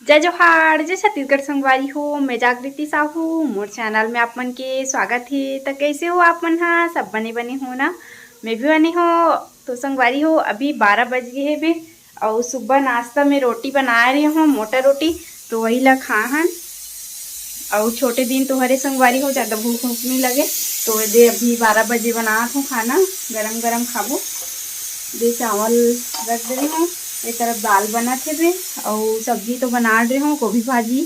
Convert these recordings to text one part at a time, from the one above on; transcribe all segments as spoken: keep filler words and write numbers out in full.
जय जोहार, जय छत्तीसगढ़ संगवारी हो। मैं जागृति साहू, मोर चैनल में आप मन के स्वागत हे। त कैसे हो आप मन हा? सब बने बने हो ना? मैं भी बने हो। तो संगवारी हो, अभी बारह बज गे हे बे, अउ सुबह नाश्ता में रोटी बनाए रहे हो, मोटा रोटी, तो वही ला खा हन। अउ छोटे दिन तो हरे संगवारी हो, ज्यादा भूख भूख नहीं लगे। तो दे अभी बारह बजे बनात हो खाना, गरम गरम खाबो। दे चावल रख दे रहे हो, ये तरफ दाल बनत हे बे, अउ सब्जी तो बना रहे हो, गोभी भाजी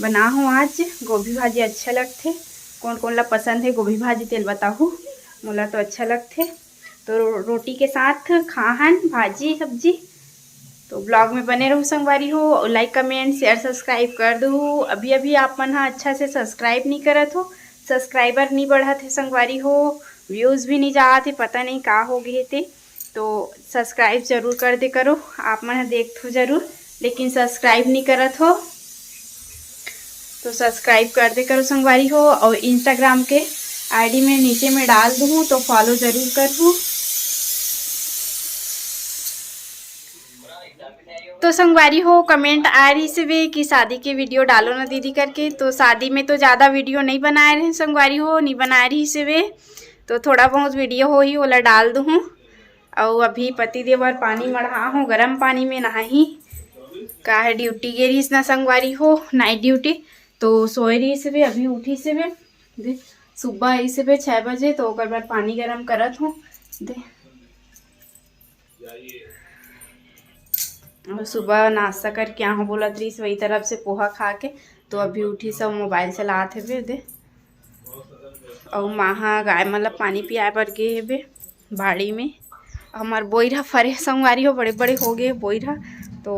बना हो आज। गोभी भाजी अच्छा लगथे, कौन कौन ला पसंद है गोभी भाजी तेल बताहू, मोला तो अच्छा लगथे। तो रो-, रोटी के साथ खाहन भाजी सब्जी। तो ब्लॉग में बने रहू संगवारी हो, लाइक कमेंट शेयर सब्सक्राइब कर दू। अभी अभी आप मन हा अच्छा से सब्सक्राइब नहीं करत हो, सब्सक्राइबर नहीं बढ़त है संगवारी हो, व्यूज भी नहीं जात है, पता नहीं का हो गए थे। तो सब्सक्राइब जरूर कर दे करो, आप मन हा देखथो जरूर, लेकिन सब्सक्राइब नहीं करत हो। तो सब्सक्राइब कर दे करो संगवारी हो, और इंस्टाग्राम के आईडी में नीचे में डाल दूँ, तो फॉलो जरूर करहू। तो संगवारी हो, कमेंट आ रही से भी कि शादी के वीडियो डालो ना दीदी करके। तो शादी में तो ज्यादा वीडियो नहीं बनाए रहे संगवारी हो, नहीं बनाए रही से वे, तो थोड़ा बहुत वीडियो हो ही ओला डाल दूँ। अउ अभी पति देवर पानी मढ़ा हो, गरम पानी में नहाही, का है ड्यूटी गे रहीस ना संगवारी हो, नाइट ड्यूटी। तो सोए रहीस हे बे, अभी उठीस हे बे। दे, सुबह आइस हे बे छः बजे, तो ओकर बाद पानी गरम करत हो। दे, अउ सुबह नाश्ता करके आहो बोलत रहीस, वही तरफ से पोहा खा के। तो अभी उठीस, सब मोबाइल चलात हे बे। दे, अउ माँ हा गाय मन ला पानी पियाए बर गे हे बे बाड़ी में। हमर बोइर हा फरे संगवारी हो, बड़े बड़े हो गए बोइर हा। तो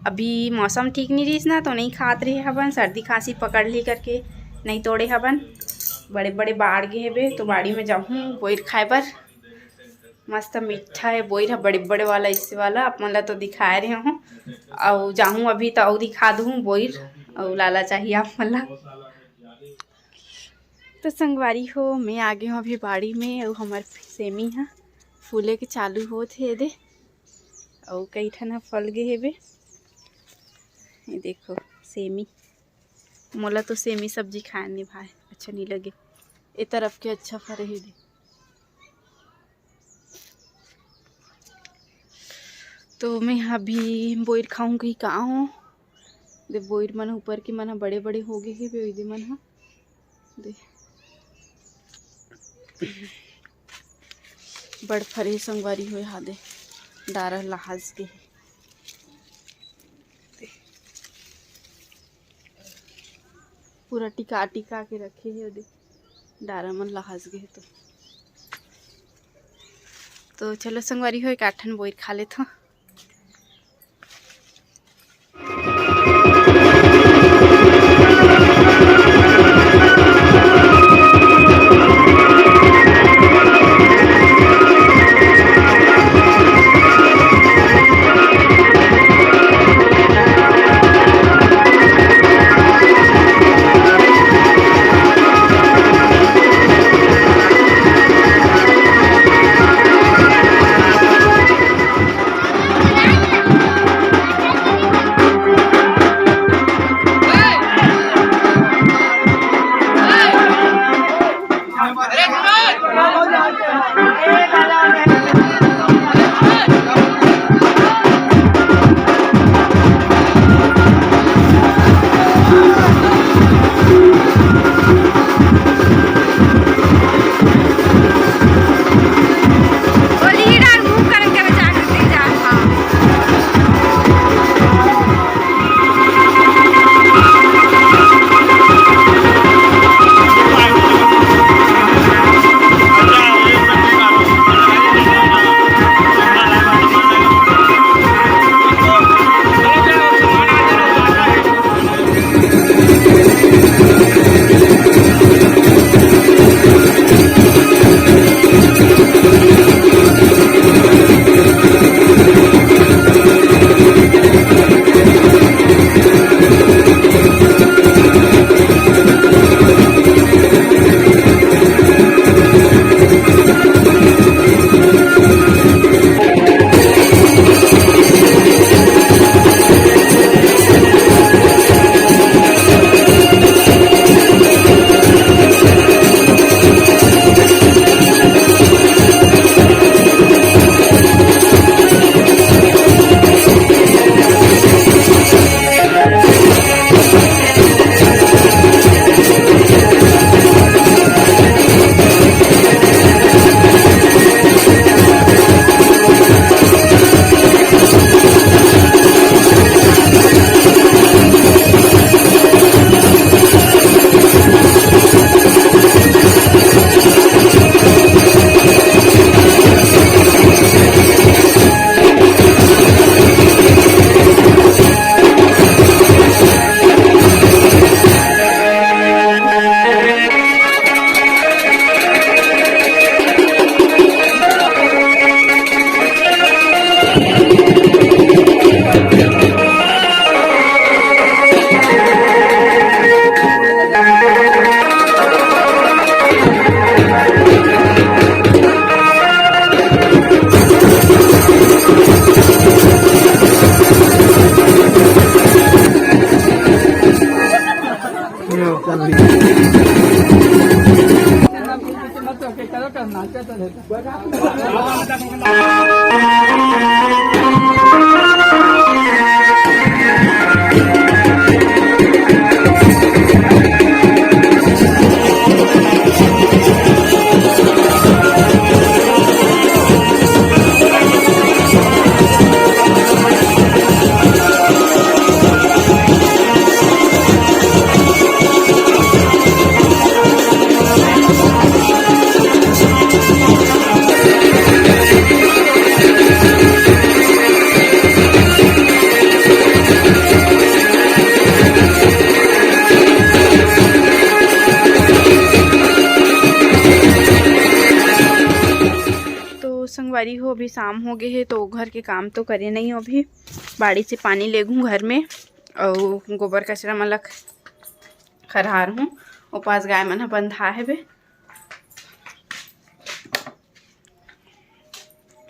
अभी मौसम ठीक नहीं रहीस ना, तो नहीं खात रहे हबन, सर्दी खांसी पकड़ ली करके नहीं तोड़े हबन। बड़े बड़े बाढ़ गे हे बे, तो बाड़ी में जाहूँ बोइर खाए बर। मस्त मीठा है बोइर हा, बड़े बड़े वाला, इससे वाला आप मन ला तो दिखाए रहे हूँ। अउ जाहूँ अभी तो अउ दिखा दूँ बोइर, अउ लाला चाहिए आप मन ला। तो संगवारी हो, मैं आ गे हूँ अभी बाड़ी में, अउ हमर सेमी हा फूले के चालू होत हे दे, अउ कई ठन हा फल गे हे बे। ये देखो सेमी, मोला तो सेमी सब्जी खाए नहीं भाई, अच्छा नहीं लगे। ए तरफ के अच्छा फरे हे दे। तो मैं हा अभी बोइर खाऊं कहीं का हूँ। दे बोइर मन ऊपर के मन हा बड़े बड़े हो गए हे बे, ओइदे मन हा दे बड़ फरे संगवारी होए हा दे डारा लहाज के हे। दे, पूरा टिका टिका के रखे हे दे डारा मन लहाज गए हे तो। तो चलो संगवारी हो, एक आठन बोइर खा लेथो। तो संगवारी हो, अभी शाम हो गए हे, तो घर के काम तो करे नहीं हो, अभी बाड़ी से पानी लेगहूँ घर में, अउ गोबर कचरा मन ला खरहार हूँ। ओ पास गाय मन ह बंधा हेबे।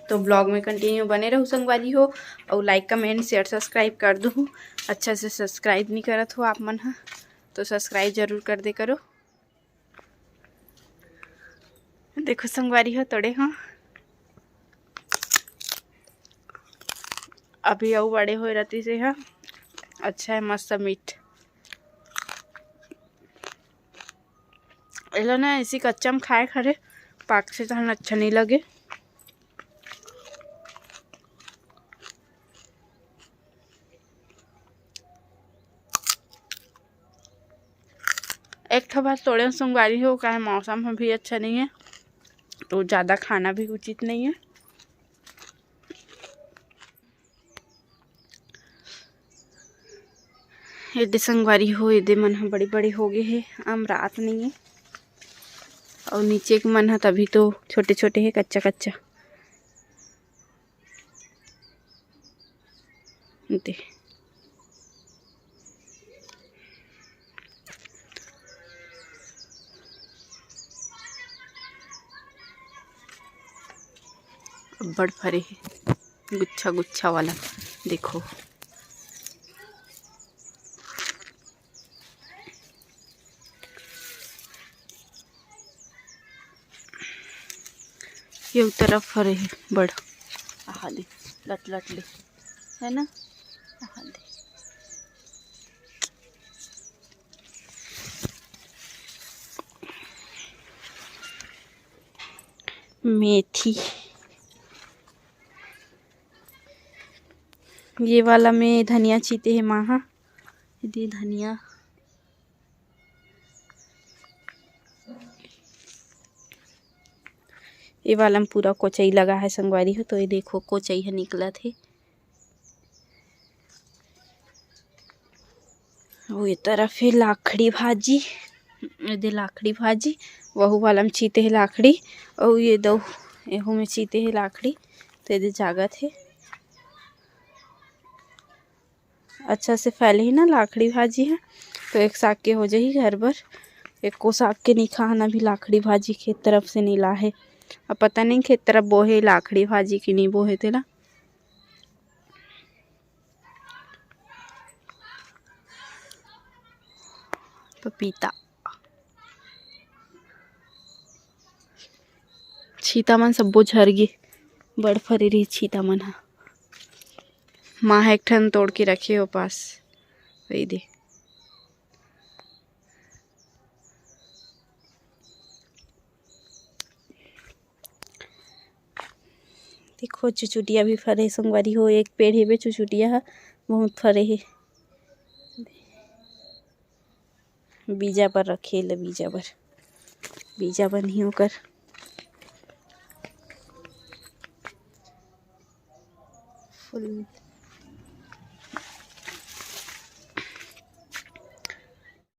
तो vlog में continue बने रहू संगवारी हो, अउ like, comment, share, subscribe कर दूहू। अच्छा से subscribe नहीं करत हो आप मन ह, तो subscribe जरूर कर दे करो। देखो संगवारी हो, तोड़े हो, अभी अउ बड़े होए रहती से ह। अच्छा है, मस्त मीठ। एला ना ऐसी कच्चा में खाए खरे, पाक से तहन अच्छा नहीं लगे। एक ठो बार तोड़े संगवारी हो, काहे मौसम ह भी अच्छा नहीं है, तो ज़्यादा खाना भी उचित नहीं है। एदे संगवारी हो, एदे मन ह बड़े-बड़े हो गए हे, अमरात नहीं है। और नीचे के मन ह तभी तो छोटे-छोटे हे, कच्चा-कच्चा। दे। अब्बड़ फरे हे, गुच्छा गुच्छा वाला, देखो। ये तरफ फरे हे बड़, आहा दे, लट लट ले, है ना, आहा दे। मेथी, ये वाला में धनिया छीते हे माँ हा, ये धनिया। ये वाला में पूरा कोचई लगा है संगवारी हो, तो ये देखो कोचई ह निकलत हे। वो ये तरफ हे लाखड़ी भाजी, ये दे लाखड़ी भाजी, वहू वाला में छीते हे लाखड़ी, और ये दो, एहू में छीते हे लाखड़ी, तो ये दे जागत हे। अच्छा से फैलही ना लाखड़ी भाजी ह, तो एक साग के हो जाही घर बर। एको साग के नहीं खाहन अभी, लाखड़ी भाजी खेत तरफ से नहीं लाहे। अब पता नहीं खेत तरफ बोहे लाखड़ी भाजी कि नहीं बोहे तेला। पपीता। छीता मन सब्बो झर गे, बड़ फरे रही छीता मन ह। माँ ह एक ठन तोड़ के रखे ओ पास, वही दे। देखो चुचुटिया भी फरे हे संगवारी हो, एक पेड़ हेबे चुचुटिया ह बहुत फरे हे। बीजा बर रखे ल, बीजा बर, बीजा बनही ओकर। फूल